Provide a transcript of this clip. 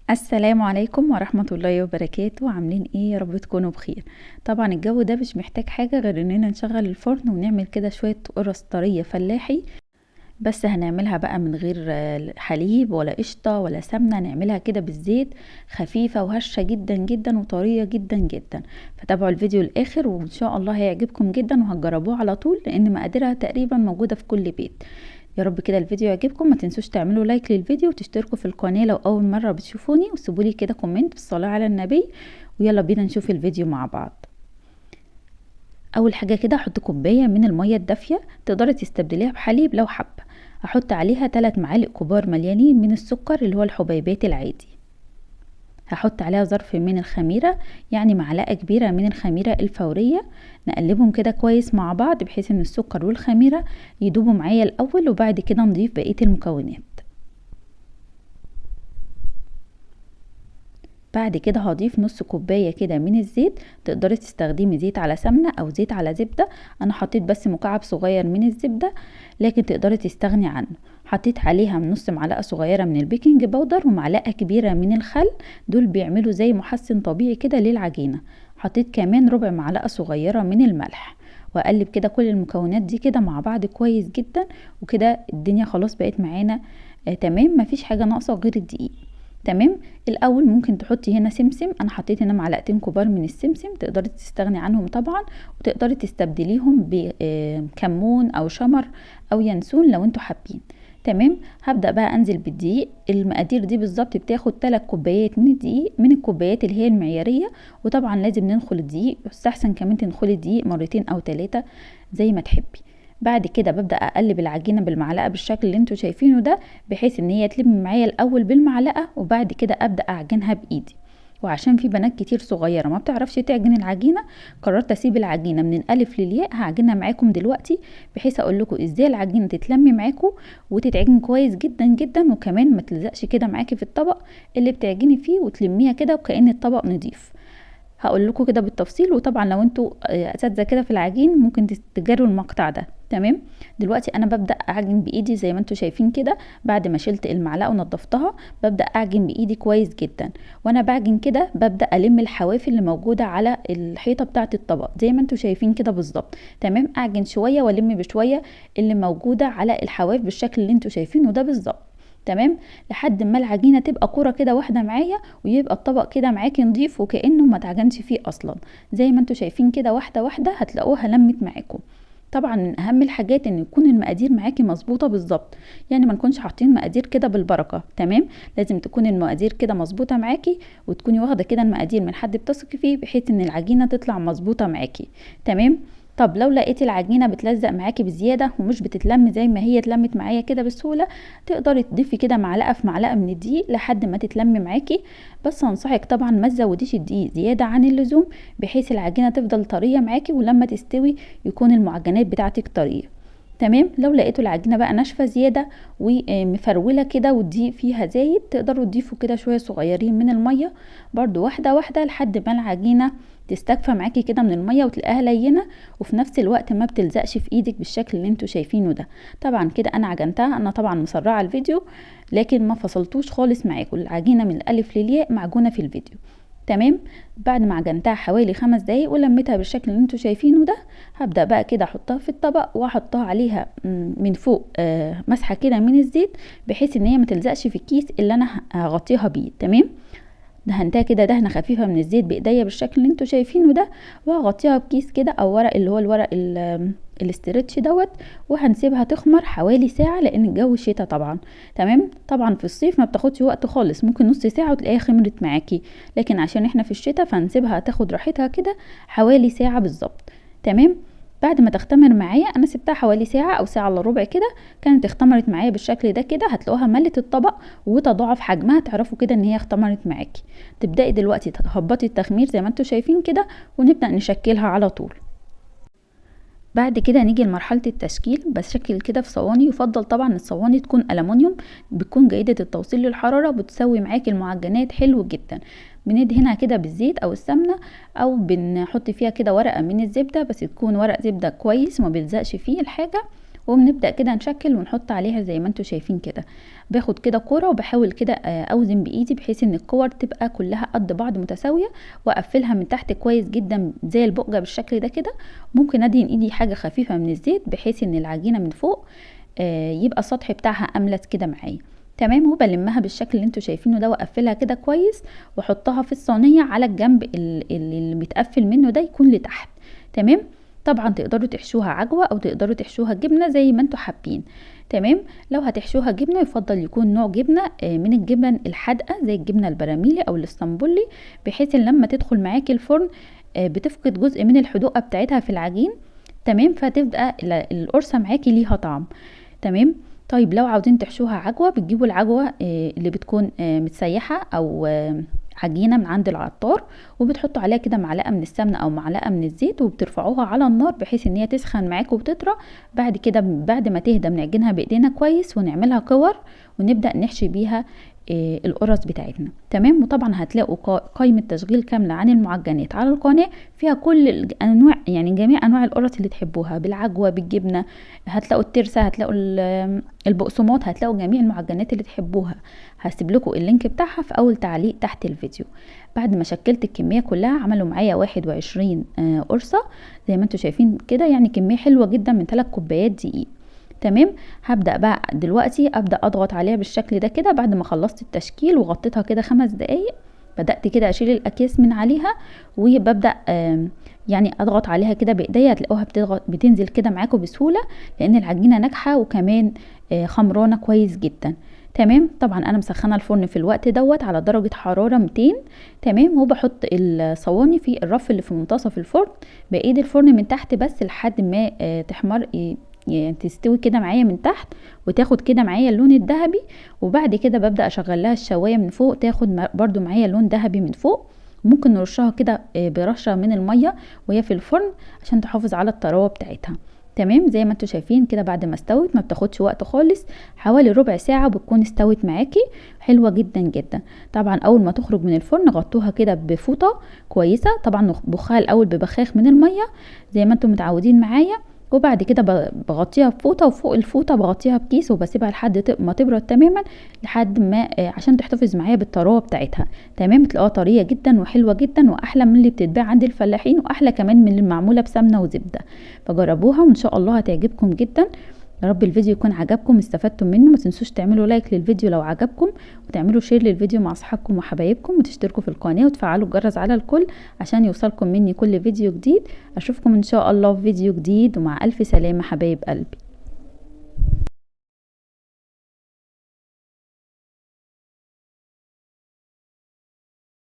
السلام عليكم ورحمة الله وبركاته. عاملين ايه؟ يا رب تكونوا بخير. طبعا الجو ده مش محتاج حاجة غير اننا نشغل الفرن ونعمل كده شوية قرص طرية فلاحي، بس هنعملها بقى من غير حليب ولا قشطة ولا سمنة، نعملها كده بالزيت، خفيفة وهشة جدا جدا وطرية جدا جدا. فتابعوا الفيديو للآخر وإن شاء الله هيعجبكم جدا وهتجربوه على طول، لأن مقاديرها تقريبا موجودة في كل بيت. يا رب كده الفيديو يعجبكم، ما تنسوش تعملوا like للفيديو وتشتركوا في القناة لو أول مرة بتشوفوني، وسيبوا لي كده comment بالصلاة على النبي. ويلا بينا نشوف الفيديو مع بعض. اول حاجة كده احط كوباية من المية الدافيه، تقدري تستبدليها بحليب لو حابة. احط عليها 3 معالق كبار مليانين من السكر اللي هو الحبيبات العادي. هحط عليها ظرف من الخميره، يعني معلقه كبيرة من الخميره الفورية. نقلبهم كده كويس مع بعض بحيث ان السكر والخميره يدوبوا معايا الاول، وبعد كده نضيف بقية المكونات. بعد كده هضيف نص كوباية كده من الزيت، تقدري تستخدمي زيت على سمنه او زيت على زبدة، انا حطيت بس مكعب صغير من الزبدة لكن تقدري تستغني عنه. حطيت عليها نص معلقه صغيرة من ال baking powder ومعلقة كبيرة من الخل، دول بيعملوا زي محسن طبيعي كده للعجينه. حطيت كمان ربع معلقه صغيرة من الملح، واقلب كده كل المكونات دي كده مع بعض كويس جدا. وكده الدنيا خلاص بقت معانا تمام، مفيش حاجة ناقصه غير الدقيق. تمام. الاول ممكن تحطي هنا سمسم، انا حطيت هنا معلقتين كبار من السمسم، تقدري تستغني عنهم طبعا، وتقدري تستبدليهم بكمون او شمر او ينسون لو انتوا حابين. تمام. هبدا بقى انزل بالدقيق. المقادير دي بالظبط بتاخد 3 كوبايات من الدقيق، من الكوبايات اللي هي المعياريه، وطبعا لازم ننخل الدقيق، يستحسن كمان تنخلي الدقيق مرتين او 3 زي ما تحبي. بعد كده ببدأ اقلب العجينة بالمعلقة بالشكل اللي انتوا شايفينه ده، بحيث ان هي تلم معايا الاول بالمعلقة، وبعد كده ابدأ اعجنها بايدي. وعشان في بنات كتير صغيرة ما بتعرفش تعجن العجينة، قررت اسيب العجينة من الالف للياء، هعجنها معاكم دلوقتي بحيث اقول لكم ازاي العجينة تتلم معاكم وتتعجن كويس جدا جدا، وكمان ما تلزقش كده معاكي في الطبق اللي بتعجني فيه، وتلميها كده وكأن الطبق نضيف. هقول لكم كده بالتفصيل، وطبعا لو انتوا اساتذة كده في العجين ممكن تجروا المقطع ده. تمام. دلوقتي انا ببدا اعجن بايدي زي ما انتوا شايفين كده، بعد ما شلت المعلقة ونضفتها ببدا اعجن بايدي كويس جدا. وانا بعجن كده ببدا الم الحواف اللي موجودة على الحيطة بتاعه الطبق زي ما انتوا شايفين كده بالظبط. تمام. اعجن شوية والم بشوية اللي موجودة على الحواف بالشكل اللي انتوا شايفينه ده بالظبط. تمام. لحد ما العجينة تبقى كرة كده واحدة معايا، ويبقى الطبق كده معاكي نضيف وكانه ما اتعجنش فيه اصلا. زي ما انتوا شايفين كده واحدة واحدة هتلاقوها لمت معاكم. طبعا من اهم الحاجات ان يكون المقادير معاكي مظبوطة بالظبط، يعني ما نكونش حاطين مقادير كده بالبركة. تمام. لازم تكون المقادير كده مظبوطة معاكي، وتكوني واخده كده المقادير من حد بتثقي فيه، بحيث ان العجينة تطلع مظبوطة معاكي. تمام. طب لو لقيتي العجينة بتلزق معاكي بزيادة ومش بتتلم زي ما هي اتلمت معايا كده بسهولة، تقدري تضيفي كده معلقه في معلقه من الدقيق لحد ما تتلم معاكي. بس انصحك طبعا ما تزوديش الدقيق زيادة عن اللزوم، بحيث العجينة تفضل طرية معاكي، ولما تستوي يكون المعجنات بتاعتك طرية. تمام. لو لقيتوا العجينة بقى ناشفة زيادة ومفروله كده والدقيق فيها زايد، تقدروا تضيفوا كده شوية صغيرين من المية برضو، واحدة واحدة، لحد ما العجينة تستكفى معاكي كده من المية وتلاقيها لينه، وفي نفس الوقت ما بتلزقش في ايدك بالشكل اللي انتوا شايفينه ده. طبعا كده انا عجنتها، انا طبعا مسرعة الفيديو لكن ما فصلتوش خالص معاكم، العجينة من الالف للياء معجونه في الفيديو. تمام. بعد ما عجنتها حوالي 5 دقايق ولميتها بالشكل اللي انتوا شايفينه ده، هبدا بقى كده احطها في الطبق، واحطها عليها من فوق مسحه كده من الزيت، بحيث ان هي ما تلزقش في الكيس اللي انا هغطيها بيه. تمام. دهنتها كده دهنه خفيفة من الزيت بايديا بالشكل اللي انتوا شايفينه ده، وهغطيها بكيس كده او ورق اللي هو الورق ال stretch دوت، وهنسيبها تخمر حوالي ساعة لان الجو شتا طبعا. تمام. طبعا في الصيف ما بتاخدش وقت خالص، ممكن نص ساعة وتلاقيها خمرت معاكي، لكن عشان احنا في الشتا فهنسيبها تاخد راحتها كده حوالي ساعة بالظبط. تمام. بعد ما تختمر معايا، انا سبتها حوالي ساعة او ساعة الا ربع كده، كانت اختمرت معايا بالشكل ده كده، هتلاقوها ملت الطبق وتضاعف حجمها، تعرفوا كده ان هي اختمرت معاكي. تبداي دلوقتي تهبطي التخمير زي ما انتوا شايفين كده، ونبدا نشكلها على طول. بعد كده نيجي لمرحلة التشكيل. بشكل كده في صواني، يفضل طبعا الصواني تكون ألمونيوم، بتكون جيدة التوصيل للحرارة، بتسوي معاكي المعجنات حلو جدا. بندهنها كده بالزيت او السمنة، او بنحط فيها كده ورقة من الزبدة، بس تكون ورق زبدة كويس وما بيلزقش فيه الحاجة، وبنبدأ كده نشكل ونحط عليها زي ما انتوا شايفين كده. باخد كده كرة وبحاول كده اوزن بايدي بحيث ان الكور تبقى كلها قد بعض متساوية، واقفلها من تحت كويس جدا زي البقجة بالشكل ده كده. ممكن ادهن ايدي حاجة خفيفة من الزيت بحيث ان العجينة من فوق يبقى السطح بتاعها املس كده معايا. تمام، وبلمها بالشكل اللي انتوا شايفينه ده، واقفلها كده كويس، واحطها في الصينية على الجنب اللي متقفل منه ده يكون لتحت. تمام، طبعا تقدروا تحشوها عجوة او تقدروا تحشوها جبنة زي ما انتوا حابين. تمام، لو هتحشوها جبنة يفضل يكون نوع جبنة من الجبن الحادقة زي الجبنة البراميلي او الاسطنبولي، بحيث ان لما تدخل معاكي الفرن بتفقد جزء من الحدوقة بتاعتها في العجين. تمام، فتبقى القرصة معاكي ليها طعم. تمام، طيب لو عاوزين تحشوها عجوة بتجيبوا العجوة اللي بتكون متسيحة او عجينة من عند العطار، وبتحطوا عليها كده معلقة من السمنة او معلقة من الزيت، وبترفعوها على النار بحيث ان هي تسخن معاكم وتطرى. بعد كده بعد ما تهدى بنعجنها بايدينا كويس ونعملها كور، ونبدأ نحشي بيها القرص بتاعتنا. تمام، وطبعا هتلاقوا قائمة تشغيل كاملة عن المعجنات على القناة، فيها كل الانواع، يعني جميع انواع القرص اللي تحبوها، بالعجوة بالجبنة، هتلاقوا الترسة، هتلاقوا البقسماط، هتلاقوا جميع المعجنات اللي تحبوها. هسيب لكم ال link بتاعها في اول تعليق تحت الفيديو. بعد ما شكلت الكمية كلها عملوا معايا 21 قرصة زي ما انتم شايفين كده، يعني كمية حلوة جدا من 3 كوبايات دقيق. تمام، هبدأ بقى دلوقتي ابدأ اضغط عليها بالشكل ده كده. بعد ما خلصت التشكيل وغطيتها كده 5 دقايق، بدأت كده اشيل الاكياس من عليها، وببدأ يعني اضغط عليها كده بايديا. هتلاقوها بتنزل كده معاكم بسهولة، لان العجينة ناجحة وكمان خمرانة كويس جدا. تمام، طبعا انا مسخنه الفرن في الوقت دوت على درجه حرارة 200. تمام، وبحط الصواني في الرف اللي في منتصف الفرن، بايد الفرن من تحت بس لحد ما تحمر، يعني تستوي كده معايا من تحت وتاخد كده معايا اللون الذهبي. وبعد كده ببدأ اشغل لها الشواية من فوق، تاخد برضو معايا لون ذهبي من فوق. ممكن نرشها كده برشة من المية وهي في الفرن عشان تحافظ على الطراوة بتاعتها. تمام، زي ما انتوا شايفين كده بعد ما استوت ما بتاخدش وقت خالص، حوالي ربع ساعة بتكون استوت معاكي، حلوة جدا جدا. طبعا اول ما تخرج من الفرن غطوها كده بفوطة كويسة، طبعا بخها الاول ببخاخ من المية زي ما انتوا متعودين معايا، وبعد كده بغطيها بفوطة، وفوق الفوطة بغطيها بكيس، وبسيبها لحد ما تبرد تماما، لحد ما عشان تحتفظ معايا بالطراوة بتاعتها. تمام، تلاقوها طرية جدا وحلوة جدا، واحلى من اللي بتتباع عند الفلاحين، واحلى كمان من المعمولة بسمنة وزبدة. فجربوها وان شاء الله هتعجبكم جدا. يا رب الفيديو يكون عجبكم واستفدتم منه. ما تنسوش تعملوا like للفيديو لو عجبكم، وتعملوا share للفيديو مع اصحابكم وحبايبكم، وتشتركوا في القناة وتفعلوا الجرس على الكل عشان يوصلكم مني كل فيديو جديد. اشوفكم ان شاء الله في فيديو جديد، ومع الف سلامة حبايب قلبي.